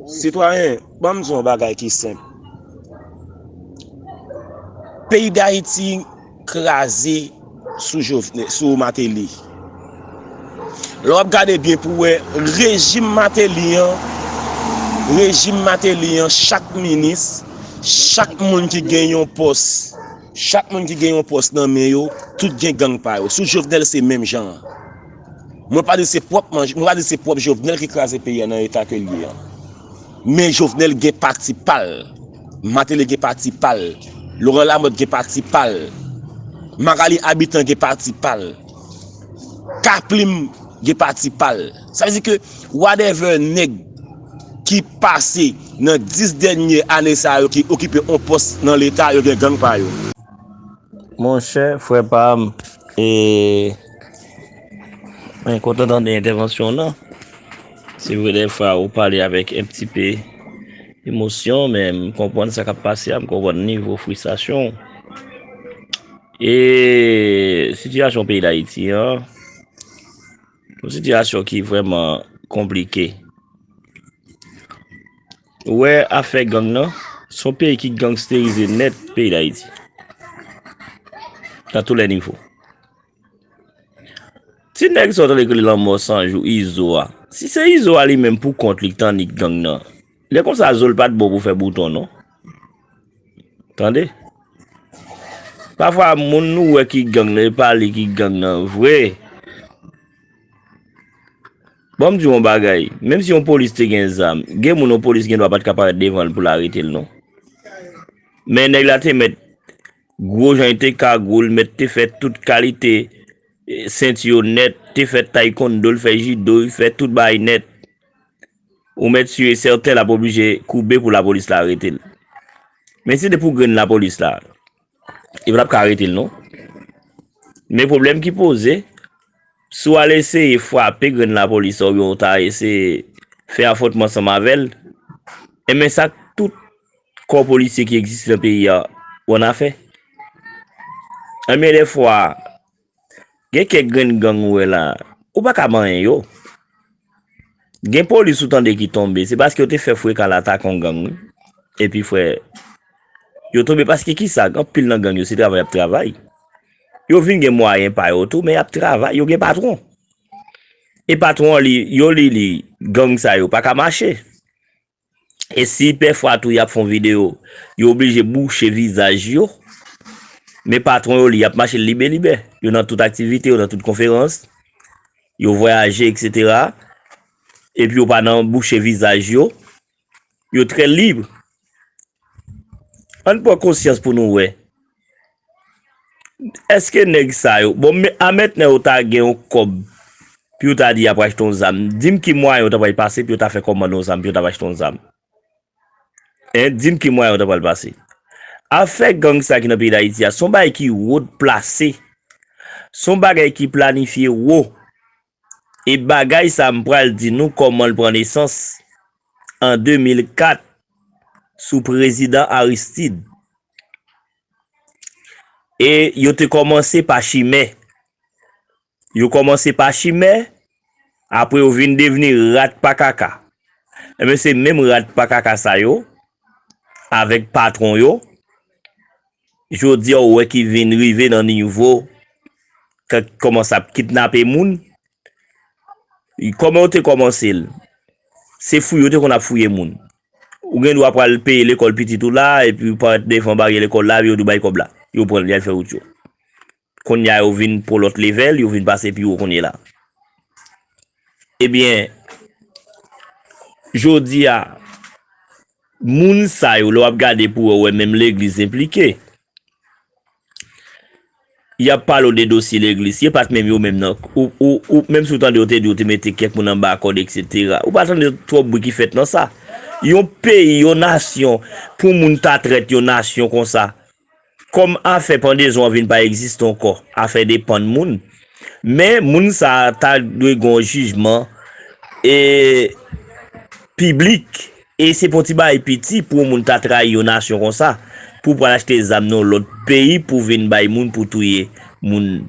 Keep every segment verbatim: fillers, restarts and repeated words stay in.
Sitwayen, ban m di w yon bagay ki senp. Peyi Dayiti kraze sou Jovenel, sou Martelly. Lè w ap gade byen pou w wè, rejim Martelly an, rejim Martelly an, chak minis, chak moun ki gen yon pòs, chak moun ki gen yon pòs nan men yo, tout gen gang pa yo. Sou Jovenel, se menm jan an. Mwen pa di se pwòp manje, mwen pa di se pwòp Jovenel ki kraze peyi a nan eta ke l ye an. Men Jovenel gen pati pa l. Martelly gen pati pa l. Laurent Lamothe gen pati pa l. Magalie Habitant gen pati pa l. Kaplim gen pati pa l. Sa vle di ke whatever nèg ki pase nan dis dènye ane sa yo ki okipe yon pòs nan Leta, yo gen gang pa yo. Monchè, frè pa m, e, mwen kontan tande entèvansyon w nan. Se vre, dèfwa, ou pale avèk un petit peu emosyon, men m konprann sa k ap pase a, m konprann nivo fristrasyon w. E sitiyasyon peyi Dayiti an, yon sitiyasyon ki vrèman konplike. Ou wè afè gang nan, se yon peyi ki gangsterize nèt, peyi Dayiti. Nan tou lè nivo. Ti nèg sa w tande k rele Lanmò San Jou, Izo a. Si se Izo a li menm pou kont li k t annik gang nan, lè konsa zo l pa t bon pou fè bouton non. Tande? Pafwa moun nou wè ki gang nan, e pa li ki gang nan vre. Ban m di w yon bagay, menm si yon polis te gen zam, gen moun yon polis gen dwa pa t ka parèt devan l pou l arete l non. Men nèg la te mèt gwo jan, li te kagoul, mèt te fè tout kalite, eh, senti yo nèt, te fè taekwondo, l fè jido, li fè tout bagay nèt. Ou mèt si e sèten l ap oblije koube pou lapolis la arete l. Men si se te pou grenn lapolis la, yo pa t ap ka arete l non. Men pwoblèm ki poze, si w al eseye frape grenn lapolis sa oubyen w ta eseye fè afwontman ansanm avè l, enben sa k tout kò polisye ki egziste nan peyi a w annafè. Anben dèfwa, gen kèk grenn gang ou wè la, ou pa ka manyen yo. Gen polis ou tande ki tonbe, se paske yo te fè frekan al atake yon gang wi. Epi frè, yo tonbe paske kisa? Anpil nan gang yo se travay y ap travay. Yo vin gen mwayen pa yo tou, men y ap travay, yo gen patwon. E patwon an li, yo li li, gang sa yo pa ka mache. E si pèfwa tou y ap fè yon videyo, yo oblije bouche vizaj yo. Men patwon yo li, y ap mache libe libe. Yo nan tout aktivite, yo nan tout konferans. Yo vwayaje, etsetera. Epi yo pa nan bouche vizaj yo. Yo trè lib. Ann pran konsyans pou nou wè. Èske nèg sa yo, bon, men a mentnan yo ta gen yon kòb pou yo ta di y ap achte yon zam, di m ki mwayen yo ta pral pase pou yo ta fè kòmand yon zam, pou yo ta achte yon zam? Hein, di m ki mwayen yo ta pral pase? Afè gang sa ki nan peyi Dayiti a, se yon bagay ki wo plase. Se yon bagay ki planifye wo. E bagay sa m pral di nou kòman l pran nesans an de mil kat sou prezidan Aristide. E yo te kòmanse pa chimè. Yo kòmanse pa chimè, apre yo vin devni rat pa kaka. Enben se menm rat pa kaka sa yo, avèk patwon yo, jodi a ou wè ki vin rive nan nivo k ap kòmanse ap kidnape moun. Kòman yo te kòmanse l? Se fouye yo te konn ap fouye moun. Ou gen dwa pral peye lekòl pitit ou la, epi ou parèt devan baryè lekòl la, epi yo di w bay kòb la. Yo pran l, y al fè wout yo. Kounye a yo vin pran lòt level, yo vin pase pi wo kounye la. Ebyen, jodi a, moun sa yo, lè w ap gade pou wè, w wè menm legliz enplike. Y ap pale w de dosye legliz, se pa t menm yo menm nan. Ou, ou, ou, menm si w tande yo te di w te mete kèk moun anba kòd, etsetera. Ou pa tande twòp bri ki fèt nan sa. Yon peyi, yon nasyon, pou moun ta trèt yon nasyon konsa. Kòm afè pandezon an vin pa egziste ankò, afè depann moun. Men moun sa a ta dwe gen yon jijman e piblik. E se pa yon ti bagay piti pou yon moun ta trayi yon nasyon konsa, pou pral achte zam nan yon lòt peyi pou vin bay moun pou touye moun.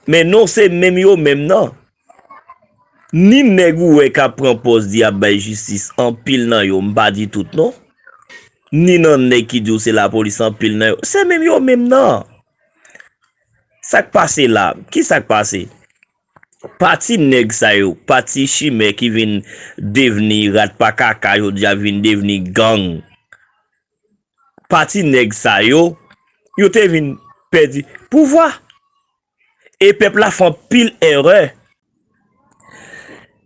Men non, se menm yo menm nan. Ni nèg ou wè k ap pran pòz di y ap bay jistis, anpil nan yo, m pa di tout non, ni nan nèg ki di w se lapolis, anpil nan yo, se menm yo menm nan. Sa k pase la? Ki sa k pase? Pati nèg sa yo, pati chimè ki vin devni rat pa kaka, jodi a vin devni gang. Pati nèg sa yo, yo te vin pèdi pouvwa. E pèp la fè anpil erè.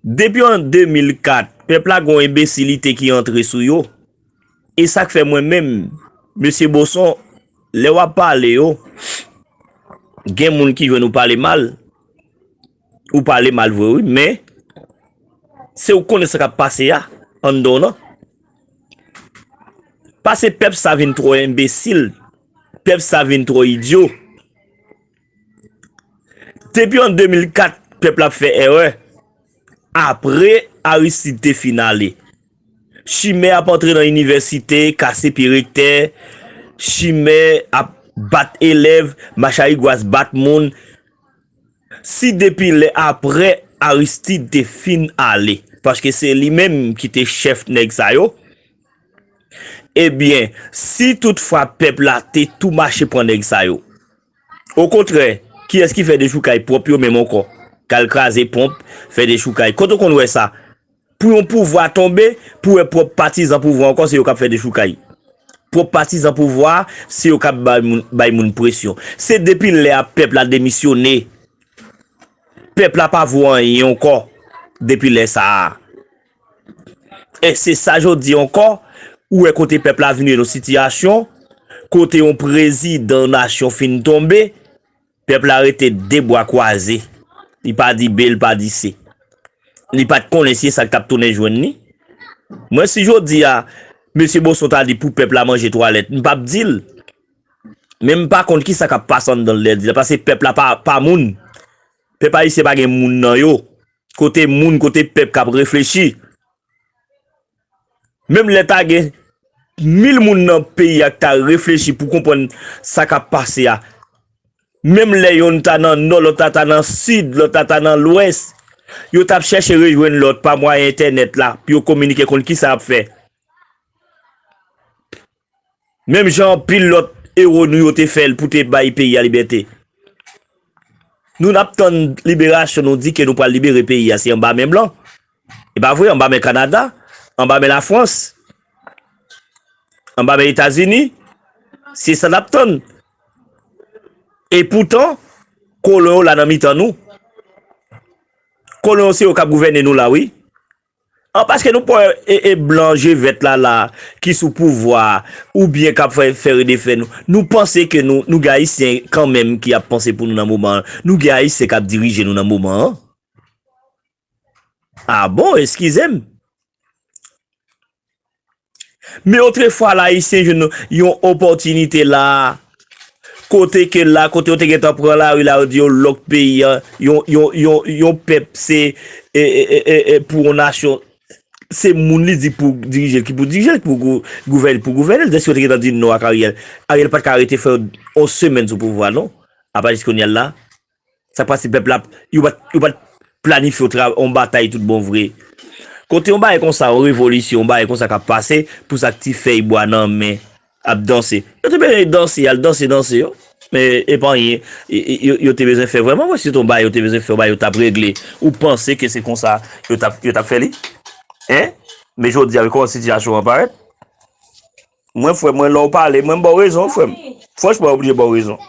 Depi an de mil kat, pèp la gen yon enbesilite ki antre sou yo. E sa k fè mwen menm, mesye Boson, lè w ap pale yo, gen moun ki jwenn ou pale mal, ou pale mal vre wi, men se ou konnen sa k ap pase a anndan w nan. Pase pèp sa vin twò enbesil, pèp sa vin twò idyo. Depi an de mil kat, pèp la ap fè erè. Apre Aristide te fin ale, chimè ap antre nan inivèsite, kase pye rektè, chimè ap bat elèv, macharigwaz bat moun. Si depi lè apre Aristide te fin ale, paske se li menm ki te chèf nèg sa yo, ebyen, si toutfwa pèp la te tou mache pran nèg sa yo, okontrè, kiyès ki fè dechoukay pwòp yo menm ankò? K al kraze ponp, fè dechoukay. Kote w konn wè sa? Pou yon pouvwa tonbe, pou wè pwòp patizan pouvwa ankò, se yo k ap fè dechoukay. Pwòp patizan pouvwa, se yo k ap bay moun, bay moun presyon. Se depi lè a pèp la demisyone. Pèp la pa vo anyen ankò depi lè sa a. E se sa jodi ankò, ou wè kote pèp la vin nan yon sitiyasyon, kote yon prezidan nasyon fin tonbe, pèp la rete de bra kwaze. Li pa di B, li pa di C. Li pa t konnen si e sa k t ap tounen jwenn li. Mwen, si jodi a, mesye Boson ta di pou pèp la manje twalèt, m p ap di l. Men m pa konn ki sa k ap pase anndan l lè di la, paske pèp la pa, pa moun. Pèp ayisyen pa gen moun nan yo. Kote moun, kote pèp k ap reflechi. Menm lè ta gen mil moun nan peyi a k ta reflechi pou konprann sa k ap pase a, menm lè yonn ta nan nò, lòt la ta nan sid, lòt la ta nan lwès, yo t ap chèche rejwenn lòt pa mwayen entènèt la pou yo kominike konn ki sa y ap fè. Menm jan anpil lòt ewo nou yo te fè l pou te bay peyi a libète. Nou n ap tann liberasyon, nou di ke nou pral libere peyi a, se anba men blan. E pa vre, anba men Kanada, anba men Lafrans, anba men Etazini, se sa n ap tann. E poutan, kolon yo la nan mitan nou. Kolon yo se yo k ap gouvène nou la, wi. An, paske nou pa wè, e, e blan je vèt la la, ki sou pouvwa a, oubyen k ap fè, fè redefè nou. Nou panse ke nou, nou gen Ayisyen kanmenm ki ap panse pou nou nan moman an. Nou gen Ayisyen k ap dirije nou nan moman an. A bon, eskize m. Men otrefwa la, Ayisyen jwenn yon opòtinite la, kote ke la, kote yo te gentan pran lari la, yo di yo lòk peyi a, yon, yon, yon, yon pèp se, e, e, e, e, e, pou yon nasyon, se moun li di pou dirije l, ki pou dirije l, ki pou gou-, gouvène, pou gouvène l. Dèske yo te gentan di non ak Ariel. Ariel pa t ka rete fè yon semèn sou pouvwa, non. Apa jiskounye a la, sa k pase pèp la, yo pa t, yo pa t planifye yon tra-, yon batay tout bon vre. Kote yon bagay konsa, yon revolisyon, yon bagay konsa k ap pase, pou sa k ti fèy bwa nan men ap danse. Yo te bezwen danse, y al danse, danse yo. Men, e pa anyen, e, e, yo, yo te bezwen fè vrèman, mwen, si se t yon bagay yo te bezwen fè, yon bagay yo t ap regle. Ou panse ke se konsa yo t ap, yo t ap fè li? Hein? Men jodi a, kòman sitiyasyon an parèt? Mwen, frè mwen, lè w pale, mwen, m ba w rezon, frè m. Franchman, oblije ba w rezon.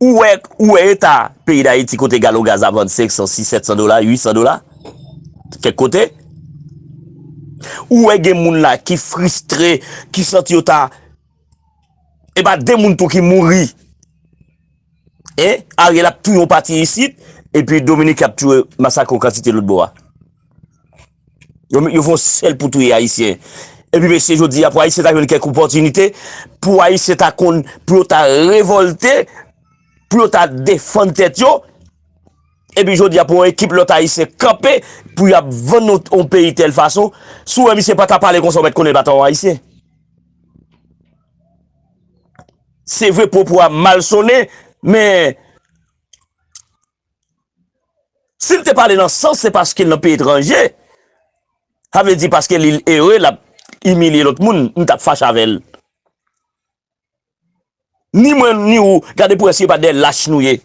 Ou wè, ou wè eta peyi Dayiti kote galon gaz ap vann senk san, sis, sèt san dola, uit san dola, kèk kote. Ou wè gen moun la ki fristre, ki santi yo ta, e pa de moun tou ki mouri. E Ariel ap touye yon pati isit, epi Dominik ap touye, masakre yon kantite lòt bò a. Yo, yo fè yon sèl pou touye Ayisyen. Epi mesye, jodi a, pou Ayisyen ta jwenn kèk opòtinite, pou Ayisyen ta konn, pou yo ta revòlte, pou yo ta defann tèt yo, epi jodi a, pou yon ekip lòt Ayisyen kanpe, pou y ap vann yon, yon peyi tèl fason, si w wè misye pa ta pale konsa, ou mèt konnen l pa ta yon Ayisyen. Se vre, pwopo a mal sonnen, men Si l te pale nan sans, se paske l nan peyi etranje. Sa vle di paske li ere, l ap imilye lòt moun, m t ap fache avè l. Ni mwen, ni ou, gade pou wè si e pa de lach nou ye.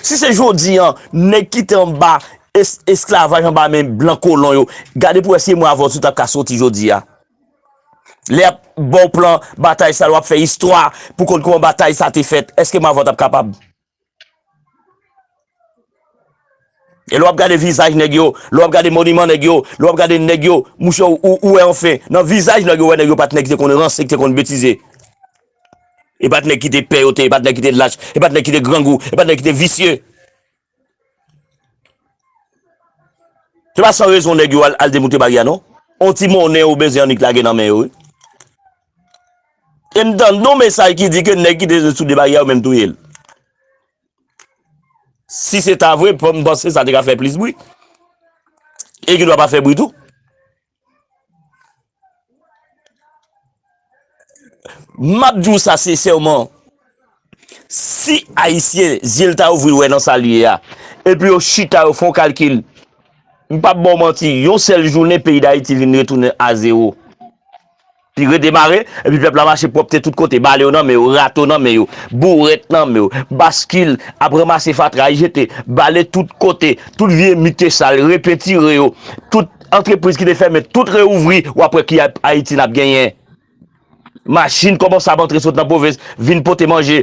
Si se jodi an, nèg ki te anba es-, esklavaj anba men blan kolon yo, gade pou wè si e mwen avè w si w t ap ka soti jodi a. Lè y ap ba w plan batay sa, w ap fè istwa pou konn kòman batay sa te fèt, èske mwen avè w t ap kapab? E lè w ap gade vizaj nèg yo, lè w ap gade moniman nèg yo, lè w ap gade nèg yo, mouche, ou, ou wè anfen, nan vizaj nèg yo, wè nèg yo pa t nèg ki te konn ranse, ki te konn betize. E pa t nèg ki te pè yo te, e pa t nèg ki te lach, e pa t nèg ki te grangou, e pa t nèg ki te visye. Se pa san rezon nèg yo al, al demoute baryè a, non. On ti monnen yo bezwen annik lage nan men yo, wi. E m tande yon mesaj ki di ke nèg ki te sou de baryè yo menm touye l. Si se ta vre, m panse sa te ka fè plis bri. E gen dwa pa fè bri tou. M ap di w sa sensèman, si Ayisyen, zye l ta ouvri, l wè nan sa l ye a, epi yo chita, yo fè yon kalkil, m p ap ba w manti, yon sèl jounen, peyi Dayiti vin retounen a zewo. Li redemare, epi pèp la mache pwòpte tout kote, bale yo nan men yo, rato nan men yo, bourèt nan men yo, baskil, ap ranmase fatra, al jete, bale tout kote, tout vye mi te sal, repentire yo, tout antrepriz ki te fèmen, tout reouvri, w ap wè ki Ay-, Ayiti n ap genyen. Machin kòmanse ap antre sot nan pwovens, vin pote manje,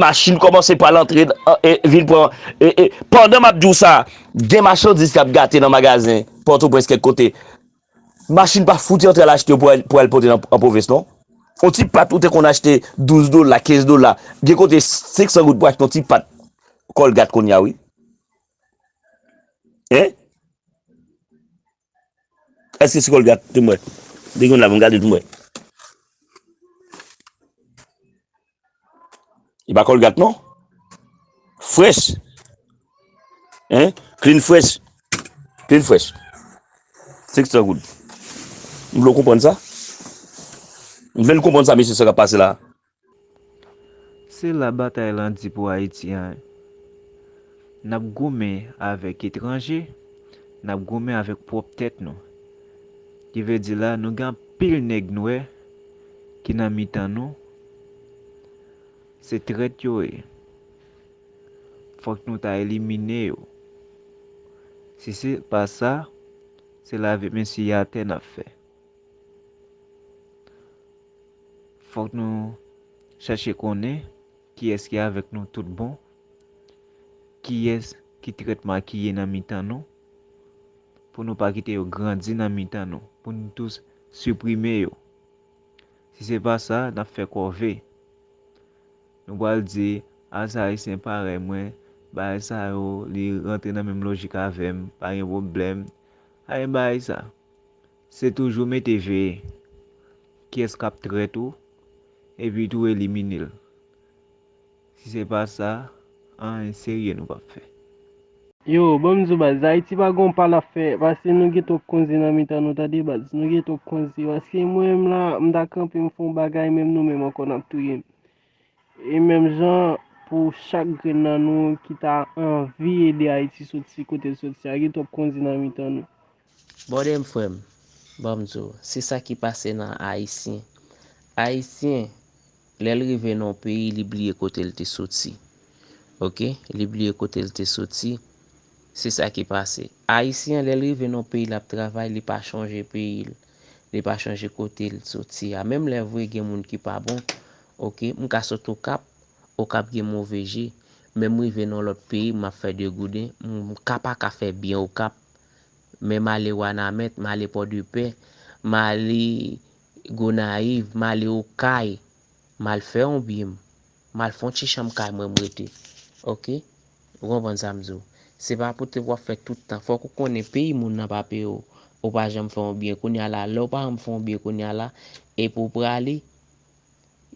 machin kòmanse pral antre, e, vin pran, e, e, pandan m ap di w sa, gen machandiz k ap gate nan magazen Pòtoprens kèk kote. Machin pa fouti antre al achte yo pou al, pou al pote nan, an pwovens, non. On ti pat ou te konn achte douz dola, kenz dola. Gen kote senk san goud pou achte on ti pat Colgate kounye a, wi. Hein? Èske se Colgate? Di m wè. Di m la, m gade, di m wè. E pa Colgate non. Fresh. Hein? Clean Fresh. Clean Fresh. Senk san goud. M vle w konprann sa. M vle n konprann sa, mesye, sa k ap pase la. Se la batay lan di pou Ayiti an. N ap goumen avèk etranje, n ap goumen avèk pwòp tèt nou. Ki vle di la, nou gen anpil nèg nwè ki nan mitan nou. Se trèt yo ye. Fòk nou ta elimine yo. Si se pa sa, se lave men siye atè n ap fè. Fòk nou chache konnen kiyès ki avèk nou tout bon, kiyès ki trèt makiye nan mitan nou, pou nou pa kite yo grandi nan mitan nou, pou nou tous siprime yo. Si se pa sa, n ap fè kòve. Nou pral di, a, se Ayisyen parèy mwen, bagay sa yo, li rantre nan menm lojik avè m, pa gen pwoblèm, pa gen bagay sa. Se toujou mete veye. Kiyès k ap trèt ou, epi tou elimine l. Si se pa sa, anyen serye nou p ap fè. Yo, ban m di w baz, Ayiti pa gon pa l ap fè, paske nou gen twòp konzi nan mitan nou, tande baz, nou gen twòp konzi, paske mwen menm la, m ta kanpe m fè yon bagay, menm nou menm ankò n ap touye m. E menm jan pou chak grenn nan nou ki ta anvi ede Ayiti soti kote l soti a, gen twòp konzi nan mitan nou. Bòdè m frè m, ban m di w, se sa ki pase nan Ayisyen. Ayisyen, lè l rive nan yon peyi, li bliye kote l te soti. Oke? Li bliye kote l te soti. Se sa ki pase. Ayisyen, lè l rive nan yon peyi, l ap travay, li pa chonje peyi l. Li pa chonje kote l soti a. Menm lè vre gen moun ki pa bon, oke, m ka sot Okap, Okap gen move je. Men m rive nan lòt peyi, m ap fè degouden, m ka pa ka fè byen Okap. Men m ale Wanament, m ale Pòdepè, m ale Gonayiv, m ale Okay, m al fè yon byen m. M al fè yon ti chanm kay mwen m rete. Oke? Ou konprann sa m di w? Se pa pou te w ap fè tout tan. Fòk ou konnen peyi moun nan pa peye w. Ou pa janm fè yon byen kounye a la. Lè w pa janm fè yon byen kounye a la, epi w prale,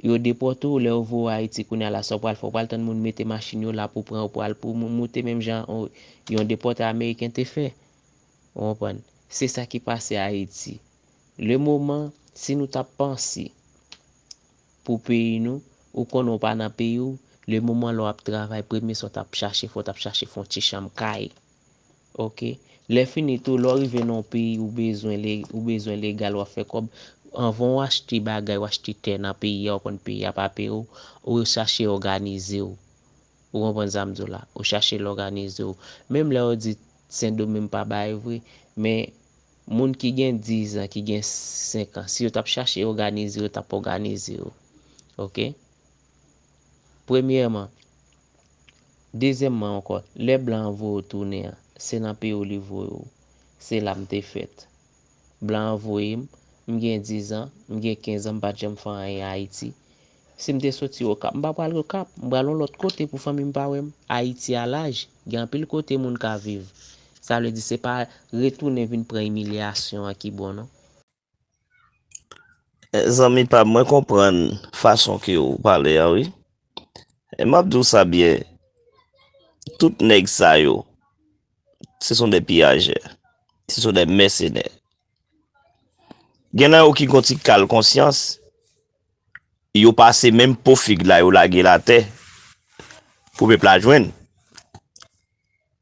yo depòte w, lè yo voye w Ayiti kounye a la, sa w pral fè? W pral tann moun mete machin yo la pou pran w, pral pou moun moute menm jan yon, yon depòte ameriken te fè. Ou konprann? Se sa ki pase Ayiti. Le moman, si nou t ap panse pou peyi nou, ou konnen w pa nan peyi w, Le moman lè w ap travay, premye sa w t ap chache, fò w t ap chache fè yon ti chanm kay. Oke. Lè fini tou, lè w rive nan yon peyi ou bezwen le-, ou bezwen legal, w ap fè kòb. Anvan w achte bagay, w achte tè nan peyi a, w konn peyi a pa peye w, ou chache òganize w. Ou konprann sa m di w la? Ou chache l òganize w. Menm lè yo di Sendomeng pa bay vre, men moun ki gen diz an, ki gen senk an, si yo t ap chache òganize yo, yo t ap òganize yo. Oke? Premyèman. Dezyèmman ankò, lè blan an voye w tounen an, se nan peyi w li voye w. Se la m te fèt. Blan an voye m, m gen diz an, m gen kenz an, m pa t janm fè anyen Ayiti. Si m te soti Okap, m pa pral Okap, m pral yon lòt kote pou fanmi m pa wè m. Ayiti a laj, gen anpil kote moun ka viv. Sa vle di se pa retounen vin pran imilyasyon an ki bon non. Zanmi pa m, mwen konprann fason ke w pale a, wi. E m ap di w sa byen, tout nèg sa yo, ce sont des pillageurs, ce sont des mercenaires. Gen nan yo ki gon ti kal konsyans, yo pase menm po fig la, yo lage l atè pou pèp la jwenn.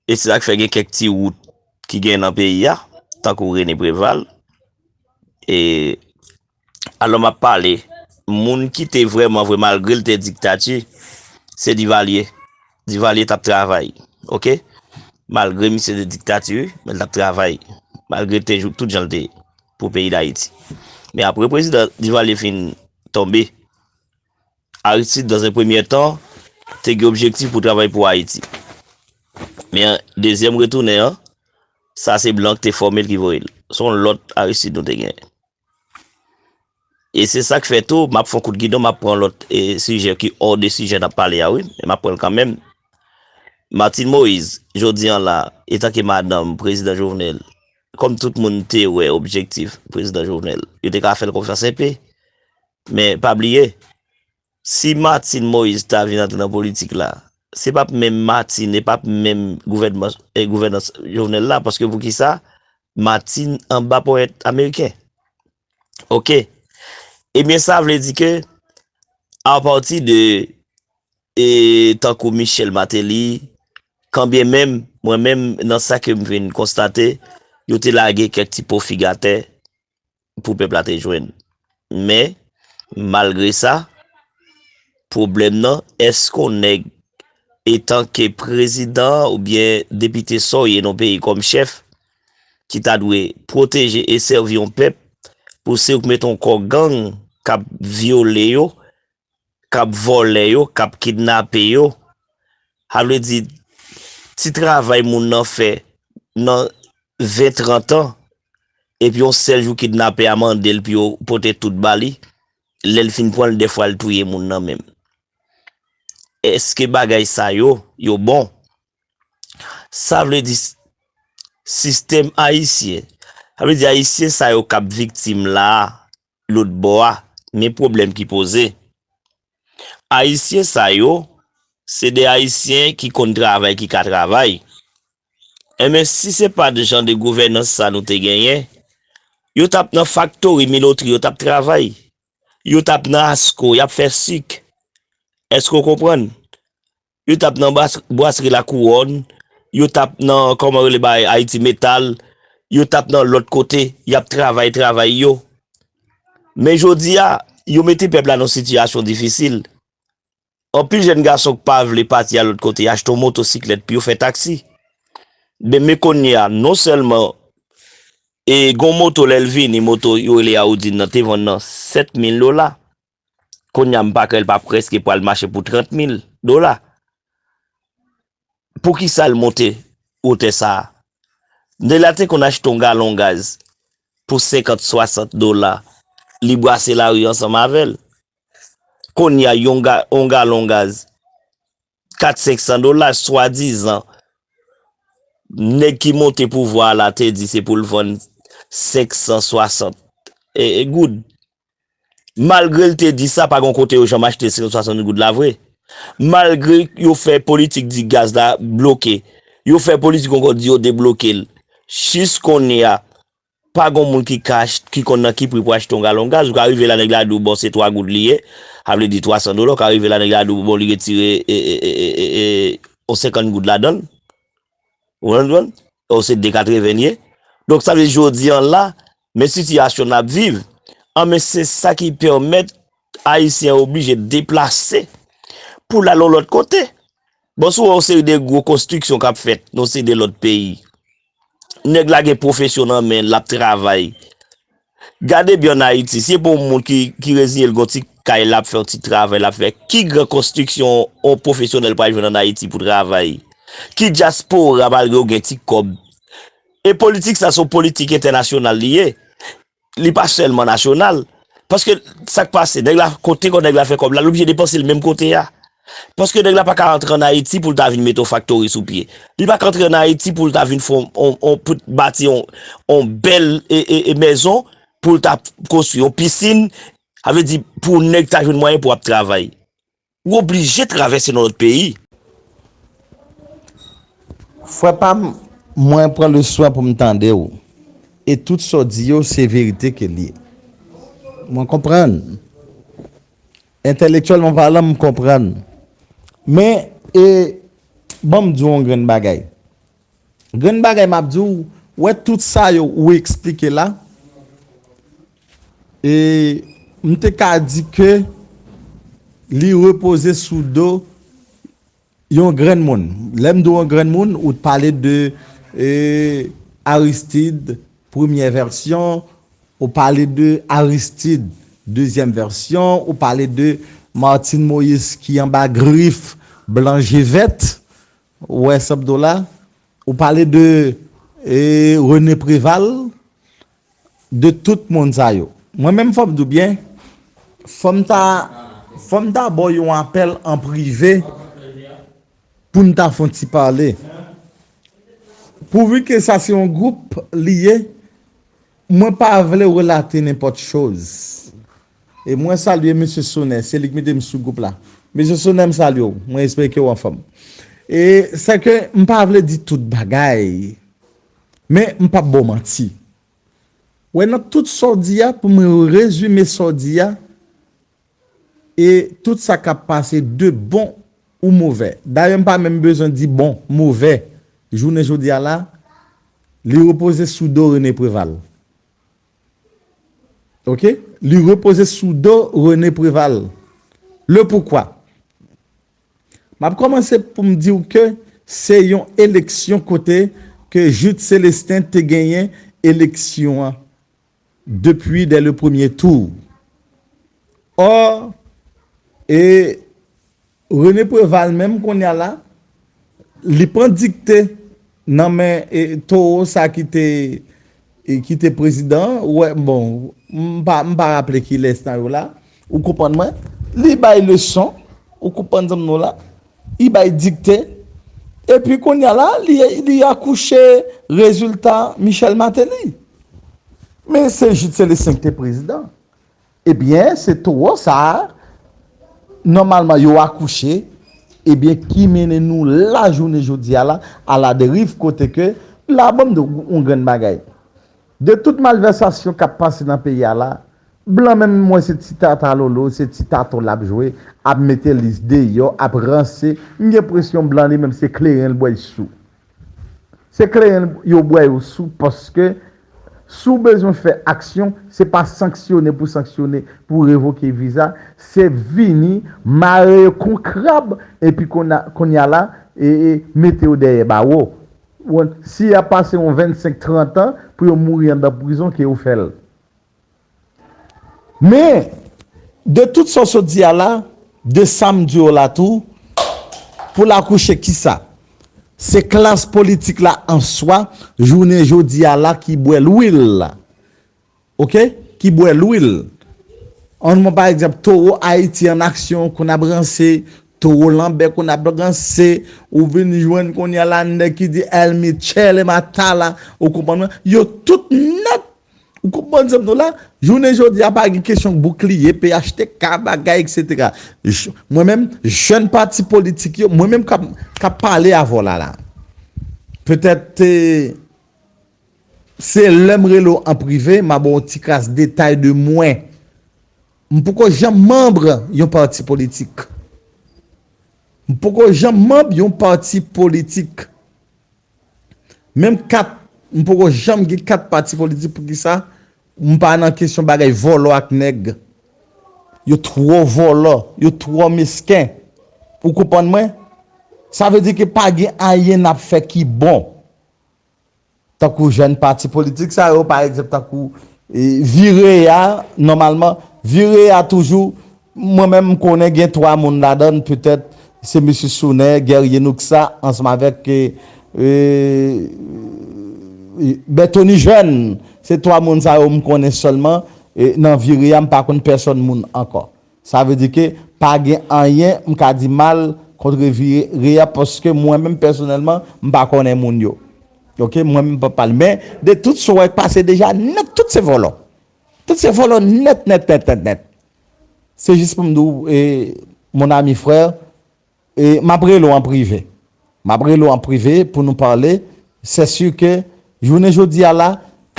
E se sa k fè gen kèk ti wout ki gen nan peyi a, tankou René Préval. E alò m ap pale, moun ki te vrèman vre, malgre l te diktati, se Divalye. Divalye t ap travay, oke? Malgre misye te diktati, wi, men l t ap travay. Malgre l te jou tout jan l te ye pou peyi Dayiti. Men apre prezidan Divalye fin tonbe, Aristide, dans un premier temps, te gen objektif pou travay pou Ayiti. Men dezyèm retounen an, sa se blan k te fòme l ki voye l. Se yon lòt Aristide nou te gen. E se sa k fè tou, m ap fè yon kout gidon, m ap pran lòt e, sijè ki hors de sijè n ap pale a, wi, men m ap pran l kanmenm. Martine Moïse, jodi an la, etanke madanm prezidan Jovenel, kòm tout moun te wè objektif prezidan Jovenel, yo te ka fè l konfyans enpe. Men pa bliye, si Martine Moïse ta vin antre nan politik la, se p ap menm Martine, e p ap menm gouvènman, e gouvènans Jovenel la, paske poukisa? Martine anba ponyèt ameriken. Oke. Ebyen, sa vle di ke, apati de, e, tankou Michel Martelly, kanbyen menm, mwen menm, nan sa ke m vin konstate, yo te lage kèk ti po fig atè pou pèp la te jwenn. Men, malgre sa, pwoblèm nan, èske yon nèg, etanke prezidan oubyen depite sa w ye nan peyi kòm chèf, ki ta dwe pwoteje e sèvi yon pèp, pou se ou k mete yon kò gang k ap vyole yo, k ap vòlè yo, k ap kidnape yo. Sa vle di, ti travay moun nan fè nan ven, trant an, epi yon sèl jou kidnapè a mande l pou yo pote tout ba li, lè l fin pran l, dèfwa l touye moun nan menm. Èske bagay sa yo, yo bon? Sa vle di, sistèm ayisyen, sa vle di ayisyen sa yo k ap viktim la a, lòt bò a, men pwoblèm ki poze. Ayisyen sa yo, se de ayisyen ki konn travay, ki ka travay. Enben, si se pa de jan de gouvènans sa nou te genyen, yo t ap nan faktori, milotri, yo t ap travay. Yo t ap nan Asko, y ap fè sik. Èske w konprann? Yo t ap nan bras-, brasri Lakouwòn, yo t ap nan, kòman rele bay, Ayiti Metal, yo t ap nan lòt kote, y ap travay travay yo. Men jodi a, yo mete pèp la nan sitiyasyon difisil. Anpil jèn gason k pa vle pati al lòt kote, achte yon motosiklèt pou yo fè taksi. Men, men kounye a, non sèlman, e gon moto lè l vini, moto yo rele Audi nan te vann nan sèt mil dola. Kounye a, m pa kwè l pa prèske pral mache pou trant mil dola. Poukisa l monte wotè sa a? Nèg la te konn achte yon galon gaz pou senkant, swasant dola, li brase lari ansanm avè l. Kounye a, yon ga-, yon galon gaz, kat, senk san dola, swadizan, nèg ki monte pouvwa a la te di se pou l vann senk san swasant, e, e goud. Malgre l te di sa, pa gon kote yo janm achte senk san swasant goud la vre. Malgre yo fè politik di gaz la bloke, yo fè politik ankò di yo debloke l. Jis kounye a, pa gon moun ki ka ach-, ki konn nan ki pri pou achte yon galon gaz. Ou ka rive la, nèg la di w, bon, se twa goud li ye. Sa vle di twa san dola, ou ka rive la, nèg la di w, bon, li retire e, e, e, e, e, e, yon senkant goud ladan l. Ou konprann? Ou se de katreven ye. Donk, sa vle di jodi an la, men sitiyasyon n ap viv, an men se sa ki pèmèt Ayisyen oblije deplase pou l al yon lòt kote. Bon, si w wè yon seri de gwo konstriksyon k ap fèt nan yon seri de lòt peyi, nèg la gen pwofesyon nan men l, l ap travay. Gade byen ann Ayiti, si se pou yon moun ki, ki reziye l gon ti kay, l ap fè yon ti travay, l ap fè, ki gran konstriksyon yon pwofesyonèl pral jwenn ann Ayiti pou travay? Ki dyaspora, malgre yo gen ti kòb? E politik sa, se yon politik entènasyonal li ye. Li pa sèlman nasyonal. Paske sa k pase, nèg la, kote kò nèg la fè kòb la, l oblije depanse l menm kote a. Paske nèg la pa ka antre ann Ayiti pou l ta vin mete yon faktori sou pye. Li pa ka antre ann Ayiti pou l ta vin fè yon, yon, yon, pou bati yon, yon bèl e, e, e mèzon, pou l ta konstwi yon pisin. Sa vle di, pou nèg ta jwenn mwayen pou ap travay. Ou oblije travèse nan lòt peyi. Frè pa m, mwen pran le swen pou m tande w. E tout sa w di yo, se verite ke l ye. Mwen konprann. Entèlektyèlman palan, m konprann. Men, e, ban m di w yon grenn bagay. Grenn bagay m ap di w, wè tout sa yo ou eksplike la, e, m te ka di ke li repoze sou do yon grenn moun. Lè m di w yon grenn moun, ou t pale de e, Aristide, premyè vèsyon, ou pale de Aristide, dezyèm vèsyon, ou pale de Martine Moïse ki anba grif blan je vèt, ou wè sa m di w la, ou pale de e, René Préval, de tout moun sa yo. Mwen menm fò m di w byen, fò m ta, fò m ta ba w yon apèl an prive pou n ta fè yon ti pale. Pouvi ke sa se yon gwoup li ye, mwen pa vle relate nenpòt choz. E mwen salye mesye Sonè, se li k mete m sou gwoup la. Mesye Sonè, m salye w, mwen espere ke w anfòm. E se ke m pa vle di tout bagay, men m p ap ba w manti. Wè, nan tout sa w di a, pou mwen rezime sa w di a, e tout sa k ap pase de bon ou movè. Dayè, m pa menm bezwen di bon, movè. Jounen jodi a la, li repoze sou do René Préval. Oke? Li repoze sou do René Préval. Le poukwa? M ap kòmanse pou m di w ke se yon eleksyon kote ke Jude Célestin te genyen eleksyon an depi dè le premye tou. Ò, e René Préval menm kounye a la, li pran dikte nan men e, towo sa ki te e, ki te prezidan an, ou wè, bon, m pa, m pa raple kilès nan yo la, ou konprann mwen, li bay leson, ou konprann sa m di w la, li bay dikte, epi kounye a la, li, li akouche rezilta Michel Martelly. Men se Jude Célestin ki te prezidan. Ebyen, se towo sa a, nòmalman, yo akouche, ebyen, ki mennen nou la jounen jodi a la, a la deriv, kote ke, la, ban m di w yon grenn bagay. De tout malvèsasyon k ap pase nan peyi a la, blan menm, mwen, se ti tata lolo, se ti tato l ap jwe, ap mete lis deyò, ap ranse, m gen enpresyon blan li menm se kleren l bwè sou. Se kleren yo bwè yo sou, paske si w bezwen fè aksyon, se pa sanksyone pou sanksyone, pou revoke viza, se vini mare yo kon krab, epi kounye a la, e, e mete yo dèyè bawo. Si y ap pase yon vennsenk, trant an pou yo mouri anndan prizon, ke yo fè l. Men, de tout sa w sot di a la, de sa m di w la tou, pou l akouche kisa? Se klas politik la an swa, jounen jodi a la, ki bwè lwil la. Oke? Ki bwè lwil. Ann pran pa egzanp, towo Ayiti an aksyon konn ap ranse, towo Lanbè konn ap ranse, ou vin jwenn kounye a la nèg ki di El Michele Matala, ou konprann mwen? Yo tout nèt. Ou konprann sa m di w la? Jounen jodi a pa gen kesyon boukliye, P H T K, bagay, etsetera. Mwen menm, jèn pati politik yo, mwen menm k ap, k ap pale avè w la la. Petèt, e, se lè m rele w an prive, m a ba w yon ti kras detay de mwen. M poko janm manm yon pati politik. M poko janm manm yon pati politik. Menm kat, m poko janm gen kat pati politik. Poukisa? M pa nan kesyon bagay vòlò ak nèg. Yo twò vòlò, yo twò mesken. Ou konprann mwen? Sa vle di ke pa gen anyen n ap fè ki bon. Tankou jèn pati politik sa yo, pa egzanp, tankou, e, Vireya, nòmalman, Vireya toujou, mwen menm m konnen gen twa moun ladan l, petèt, se mesye Soner, Guerrier Nouxa, ansanm avèk, e, e, Berthony Jeune. Se twa moun sa yo m konnen sèlman, e, nan Vireya, m pa konn pèsòn moun ankò. Sa vle di ke pa gen anyen m ka di mal kont Vireya, paske mwen menm pèsonèlman, m pa konnen moun yo. Oke, mwen menm m p ap pale. Men, de tout sa w wè k pase deja, nèt, tout se vòlò. Tout se vòlò nèt, nèt, nèt, nèt, nèt. Se jis pou m di w, e, mon ami frè, e, m ap rele w an prive. M ap rele w an prive pou nou pale. Se si ke jounen jodi a la,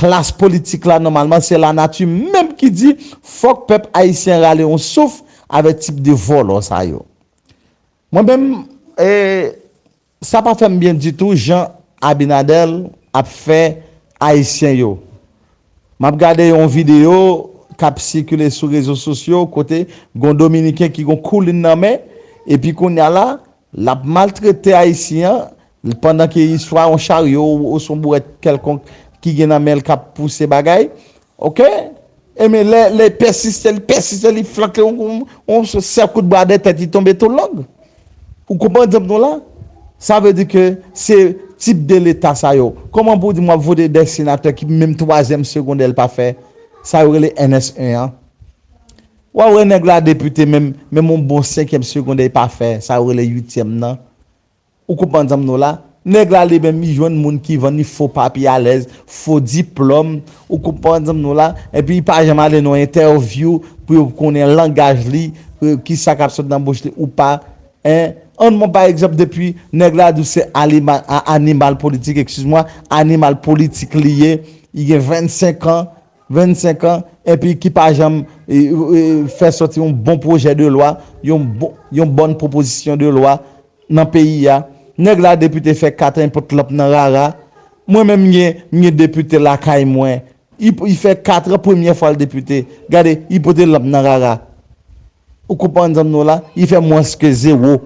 klas politik la, nòmalman, se lanati menm ki di fòk pèp ayisyen rale yon souf avèk tip de vòlò sa yo. Mwen menm, e, sa pa fè m byen ditou jan Abinader ap fè ayisyen yo. M ap gade yon videyo k ap sikile sou rezo sosyo kote gon Dominiken ki gon koulin nan men, epi kounye a la, l ap maltrete Ayisyen an, pandan ke swa yon charyo ou, ou se yon bourèt kèlkonk ki gen nan men l k ap pouse bagay. Oke? Ebyen, lè, lè l pèsiste, li pèsiste, li flanke yon, yon, yon sèl kout bra dèyè tèt, li tonbe tou long. Ou konprann egzanp nou la? Sa vle di ke se tip de leta sa yo. Kòman pou w di m w ap vote de senatè ki menm twazyèm segondè l pa fè? Sa yo rele N S en an. W a wè nèg la depite menm, menm yon bon senkyèm segondè li pa fè. Sa yo rele uityèm nan. Ou konprann egzanp nou la? Nèg la li menm li jwenn moun ki vann li fo papye alèz, fo diplòm. Ou konprann egzanp nou la? Epi li pa janm ale nan yon entèvyou pou yo konnen langaj li, e, kisa k ap sot nan bouch li ou pa. En, an mwen, pa egzanp, depi nèg la di w se alima-, a-, animal politik, eskiz mwa, animal politik li ye, li gen vennsenk an, vennsenk an, epi ki pa janm, e, e, fè sòti yon bon pwojè de lwa, yon bon, yon bòn pwopozisyon de lwa nan peyi a. Nèg la depite fè kat an, li pot lanp nan rara. Mwen menm, m gen, m gen depite lakay mwen. Li, li fè kat an, premyè fwa l depite. Gade, li pote lanp nan rara. Ou konprann egzanp nou la? Li fè mwens ke zewo.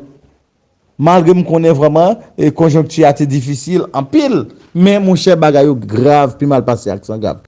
Malgre m konnen vrèman, e, konjonkti a te difisil anpil, men monchè, bagay yo grav, pi mal pase ak san grav.